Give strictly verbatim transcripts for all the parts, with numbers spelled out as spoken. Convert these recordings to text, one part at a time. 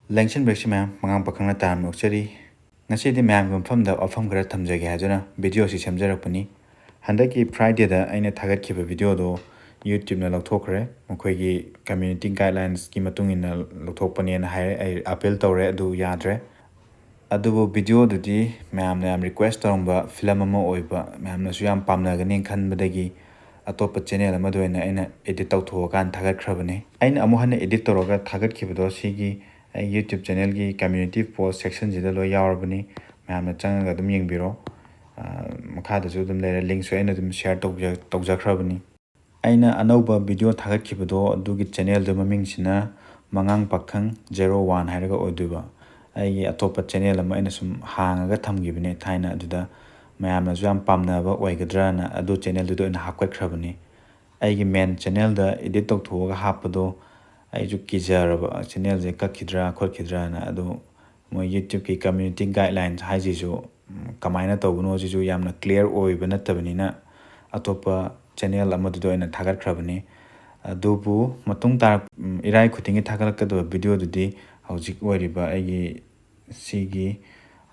ꯂꯦꯡꯁꯟ ꯕ꯭ꯔꯦꯛꯁꯤ ꯃꯌꯥꯝ ꯃꯉꯥꯡ ꯄꯥꯈꯪꯅ ꯇꯥꯔꯝꯅ ꯑꯣꯛꯆꯔꯤ꯫ ꯉꯁꯤꯗꯤ ꯃꯌꯥꯝꯒꯤ ꯃꯐꯝꯗ ꯋꯥꯐꯝ ꯈꯔ ꯊꯝꯖꯒꯦ ꯍꯥꯏꯗꯨꯅ ꯚꯤꯗꯤꯑꯣꯁꯤ ꯁꯦꯝꯖꯔꯛꯄꯅꯤ꯫ ꯍꯟꯗꯛꯀꯤ Fridayꯗ ꯑꯩꯅ ꯊꯥꯒꯠꯈꯤꯕ ꯚꯤꯗꯤꯑꯣꯗꯣ YouTubeꯅ ꯂꯧꯊꯣꯛꯈ꯭ꯔꯦ꯫ ꯃꯈꯣꯏꯒꯤ community guidelinesꯀꯤ ꯃꯇꯨꯡ ꯏꯟꯅ ꯂꯧꯊꯣꯛꯄꯅꯦꯅ ꯍꯥꯏꯔꯦ꯫ ꯑꯩ appeal ꯇꯧꯔꯦ, ꯑꯗꯨ ꯌꯥꯗ꯭ꯔꯦ꯫ ꯑꯗꯨꯕꯨ ꯚꯤꯗꯤꯑꯣꯗꯨꯗꯤ ꯃꯌꯥꯝꯅ ꯌꯥꯝ request ꯇꯧꯔꯝꯕ ꯐꯤꯂꯝ ꯑꯃ ꯑꯣꯏꯕ, ꯃꯌꯥꯝꯅꯁꯨ ꯌꯥꯝ ꯄꯥꯝꯅꯒꯅꯤ ꯈꯟꯕꯗꯒꯤ ꯑꯇꯣꯞꯄ channel ꯑꯃꯗ ꯑꯣꯏꯅ ꯑꯩꯅ edit ꯇꯧꯊꯣꯛꯑꯀꯥꯟꯗ ꯊꯥꯒꯠꯈ꯭ꯔꯕꯅꯤ꯫ ꯑꯩꯅ ꯑꯃꯨꯛ ꯍꯟꯅ edit ꯇꯧꯔꯒ ꯊꯥꯒꯠꯈꯤꯕꯗꯣ ꯁꯤꯒꯤ ꯑꯩ YouTube channelꯒꯤ community post sectionꯁꯤꯗ ꯂꯣꯏ ꯌꯥꯎꯔꯕꯅꯤ꯫ ꯃꯌꯥꯝꯅ ꯆꯪꯉꯒ ꯑꯗꯨꯝ ꯌꯦꯡꯕꯤꯔꯣ꯫ ꯑ, ꯃꯈꯥꯗꯁꯨ ꯑꯗꯨꯝ ꯂꯩꯔꯦ, linkꯁꯨ ꯑꯩꯅ ꯑꯗꯨꯝ share ꯇꯧꯖ-, ꯇꯧꯖꯈ꯭ꯔꯕꯅꯤ꯫ ꯑꯩꯅ ꯑꯅꯧꯕ ꯚꯤꯗꯤꯑꯣ ꯊꯥꯒꯠꯈꯤꯕꯗꯣ ꯑꯗꯨꯒꯤ channelꯗꯨ ꯃꯃꯤꯡꯁꯤꯅ ꯃꯉꯥꯡ ꯄꯥꯈꯪ zero one ꯍꯥꯏꯔꯒ ꯑꯣꯏꯗꯣꯏꯕ꯫ ꯑꯩꯒꯤ ꯑꯇꯣꯞꯄ channel ꯑꯃ ꯑꯩꯅ ꯁꯨꯝ ꯍꯥꯡꯉꯒ ꯊꯝꯈꯤꯕꯅꯦ ꯊꯥꯏꯅ, ꯑꯗꯨꯗ ꯃꯌꯥꯝꯅꯁꯨ ꯌꯥꯝ ꯄꯥꯝꯅꯕ ꯑꯣꯏꯒꯗ꯭ꯔꯅ ꯑꯗꯨ channelꯗꯨꯗ ꯑꯣꯏꯅ ꯍꯥꯞꯀꯠꯈ꯭ꯔꯕꯅꯤ꯫ ꯑꯩꯒꯤ main channelꯗ edit ꯇꯧꯊꯣꯛꯑꯒ ꯍꯥꯞꯄꯗꯣ ꯑꯩꯁꯨ ꯀꯤꯖꯔꯕ, channelꯁꯦ ꯀꯛꯈꯤꯗ꯭ꯔꯥ ꯈꯣꯠꯈꯤꯗ꯭ꯔꯥꯅ꯫ ꯑꯗꯨ ꯃꯣꯏ YouTubeꯀꯤ community guidelines ꯍꯥꯏꯁꯤꯁꯨ, ꯎꯝ, ꯀꯃꯥꯏꯅ ꯇꯧꯕꯅꯣ ꯁꯤꯁꯨ ꯌꯥꯝꯅ clear ꯑꯣꯏꯕ ꯅꯠꯇꯕꯅꯤꯅ ꯑꯇꯣꯞꯄ channel ꯑꯃꯗꯨꯗ ꯑꯣꯏꯅ ꯊꯥꯒꯠꯈ꯭ꯔꯕꯅꯤ꯫ ꯑꯗꯨꯕꯨ ꯃꯇꯨꯡ ꯇꯥꯔꯛ-, ꯎꯝ, ꯏꯔꯥꯏ ꯈꯨꯗꯤꯡꯒꯤ ꯊꯥꯒꯠꯂꯛꯀꯗꯕ ꯚꯤꯗꯤꯑꯣꯗꯨꯗꯤ ꯍꯧꯖꯤꯛ ꯑꯣꯏꯔꯤꯕ ꯑꯩꯒꯤ ꯁꯤꯒꯤ,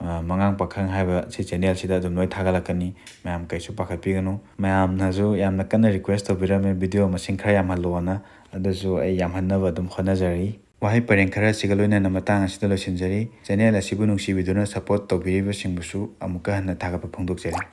ꯑ, ꯃꯉꯥꯡ ꯄꯥꯈꯪ ꯍꯥꯏꯕ ꯁꯤ channelꯁꯤꯗ ꯑꯗꯨꯝ ꯂꯣꯏ ꯊꯥꯒꯠꯂꯛꯀꯅꯤ꯫ ꯃꯌꯥꯝ ꯀꯩꯁꯨ ꯄꯥꯈꯠꯄꯤꯒꯅꯨ꯫ ꯃꯌꯥꯝꯅꯁꯨ ꯌꯥꯝꯅ ꯀꯟꯅ request ꯇꯧꯕꯤꯔꯝꯃꯦ ꯚꯤꯗꯤꯑꯣ ꯃꯁꯤꯡ ꯈꯔ ꯌꯥꯝꯍꯜꯂꯣꯅ, ꯑꯗꯨꯁꯨ ꯑꯩ ꯌꯥꯝꯍꯟꯅꯕ ꯑꯗꯨꯝ ꯍꯣꯠꯅꯖꯔꯤ꯫ ꯋꯥꯍꯩ ꯄꯔꯦꯡ ꯈꯔꯁꯤꯒ ꯂꯣꯏꯅꯅ ꯃꯇꯥꯡ ꯑꯁꯤꯗ ꯂꯣꯏꯁꯤꯟꯖꯔꯤ꯫ Channel ꯑꯁꯤꯕꯨ ꯅꯨꯡꯁꯤꯕꯤꯗꯨꯅ support ꯇꯧꯕꯤꯔꯤꯕꯁꯤꯡꯕꯨꯁꯨ ꯑꯃꯨꯛꯀ ꯍꯟꯅ ꯊꯥꯒꯠꯄ ꯐꯣꯡꯗꯣꯛꯆꯔꯤ꯫